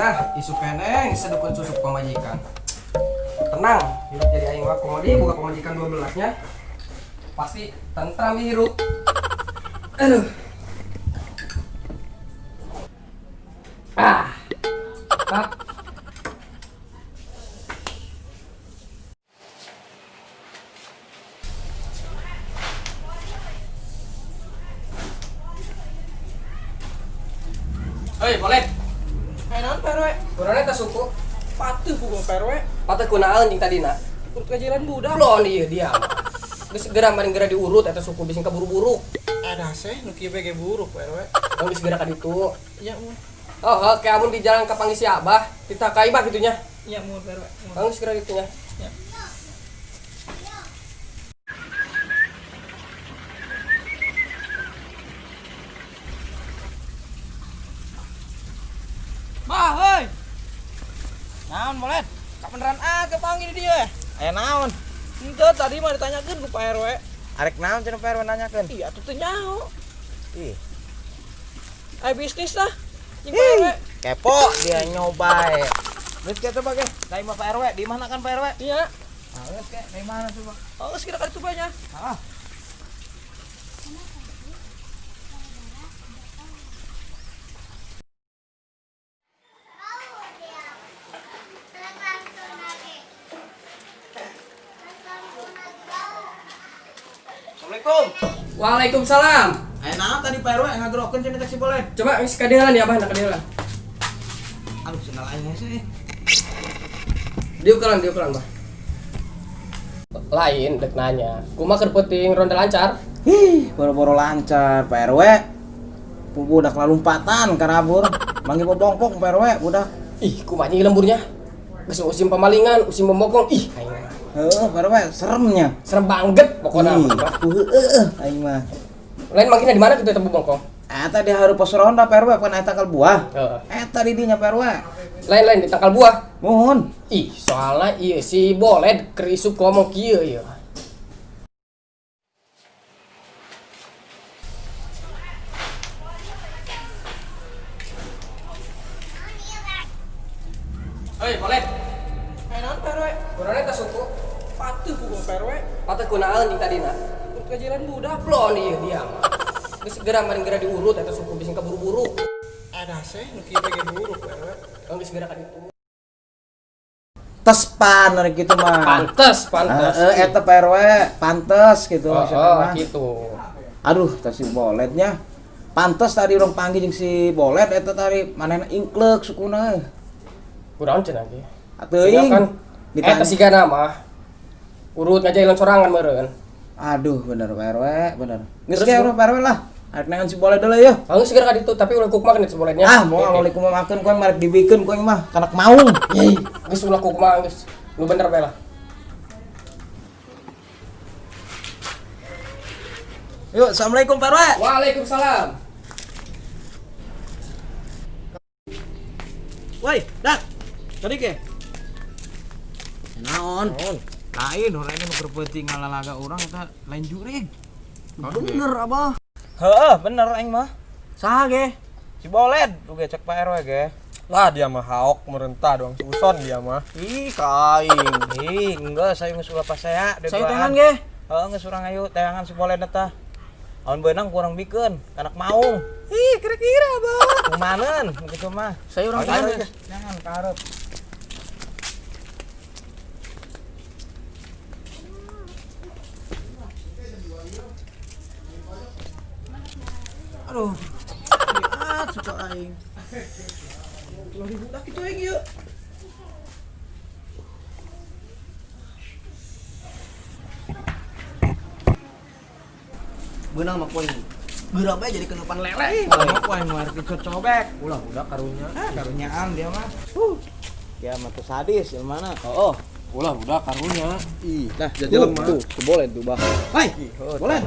Nah, isu keneng sedukun susuk pamajikan. Tenang, hirup jadi aing mah komodi buka pamajikan 12 nya. Pasti tentram hirup. Aduh. Ah. Ah. Hei, boleh. Hai naon Pak RW? Kurangnya tas suku. Patuh ku Pak RW. Patah kunaon jeung tadina. Urut kajiran budak. Belon ieu dia. Geus segera maring geura diurut eta suku bising kaburu-buru. Ada seh nu kieu ge buruk Pak RW. Oh, geus segera ka ditu. Iya mun. Oh, oke amun di jalan ka panggih si Abah, ditakai bah gitunya. Iya mun Pak RW. Kang segera ditunya. Ya. Bah, heuy. Naon boleh? Kapeneran ah kepanggil dia. Aya naon? Henteu tadi mah ditanyakeun ku Pak RW. Arek naon cenah Pak RW nanyakeun? Iya atuh teu nyaho. Ih, Aya bisnis lah. Jeung Pak RW. kepo dia nyoba. Geus ke coba ge, ka imah Pak RW, di mana kan Pak RW? Iya. Ah, geus ke, di mana coba? Oh, geus kira ka ditu bae nya. Ah. Assalamualaikum. Waalaikumsalam. Aya naon tadi Pak RW ngagerokeun cenah taksi boleh. Coba geus kadelan ya Abah, nak kadelan. Aduh, sendal aing hese. Diukelan, diukelan, Bah. Lain dek nanya. Kumaha keur peuting ronda lancar? Hih, boro-boro lancar Pak RW. Budak lalumpatan karabur. Manggil bobongkong Pak RW, budak. Ih, kumaha ieu lemburnya? Geus musim pamalingan, musim membokong. Ih, aing mah. Heeh, Pak RW, seremnya. Serem banget pokoknya. Ih, heueuh aing mah. Lain manggilnya di mana kitu eta bobongkong? Eta di hareup pos ronda Pak RW, bukan eta tangkal buah. Heeh. Eta di dinya Pak RW. Lain-lain di tangkal buah. Muhun. Ih, soalnya iya si boled keur isuk ngomong kieu ieu. Hei, boled. Hai naon Pak RW? Kurangnya tas suku. Patuh ku Pak RW. Patah kunaon jeung tadina. Urut kajiran budak. Belon ieu dia. Geus segera maring geura diurut eta suku bising kaburu-buru. Ada seh nu kieu ge buruk Pak RW. Kang geus segera ka ditu. Tes pan ari kitu mah. Pantes, pantes. Heeh, eta Pak RW, pantes gitu Oh, maksudna oh, mah. gitu. Aduh, tas si boletnya. Pantes tadi urang panggil jeung si bolet eta tadi manehna ingkleuk sukuna. Kurang cenah ge. Teuing. Kan Ditanya. eta sigana mah urut ngajailan sorangan meureun. Aduh, bener Pak RW, bener. Geus Terus, ge urang Pak RW lah. Arek nangan si bolet deui yeuh. Kang segera ka ditu tapi ulah kumaha kan boletnya. Ah, moal ulah kumaha makeun ku aing marek dibikeun ku aing mah kanak maung. Ih, geus ulah kumaha geus. Nu bener bae lah. Yuk, assalamualaikum Pak RW. Waalaikumsalam. Woi, Dak. Tadi ke? Naon? Lain urang ini nu keur peuting ngalalaga urang eta lain jurig. Bener Abah. Heeh, bener aing mah. Saha ge? Si boled ge cek Pak RW ge. Lah dia mah haok merentah doang suson dia mah. Ih, ka aing. Ih, enggak saya geus ulah pasea Saya tangan ge. Heeh, geus urang ayo teangan si boled eta. Amun beunang kurang bikeun, kanak maung. Ih, kira-kira Abah. Kumaneun kitu mah. Saya urang tangan. Jangan karep. Aduh. Ah, suka aing. Ulah dibudak kitu aing ieu. Beunang mah ku aing. Geura bae jadi kenupan lele. Kalau ku aing mah arek dicocobek. Ulah udah karunya. Ah, karunyaan dia mah. Dia mah tuh sadis yang mana? Oh, ulah udah karunya. Ih, Nah, jalan mah. Tuh, boleh tuh, Bah. Hai, boleh.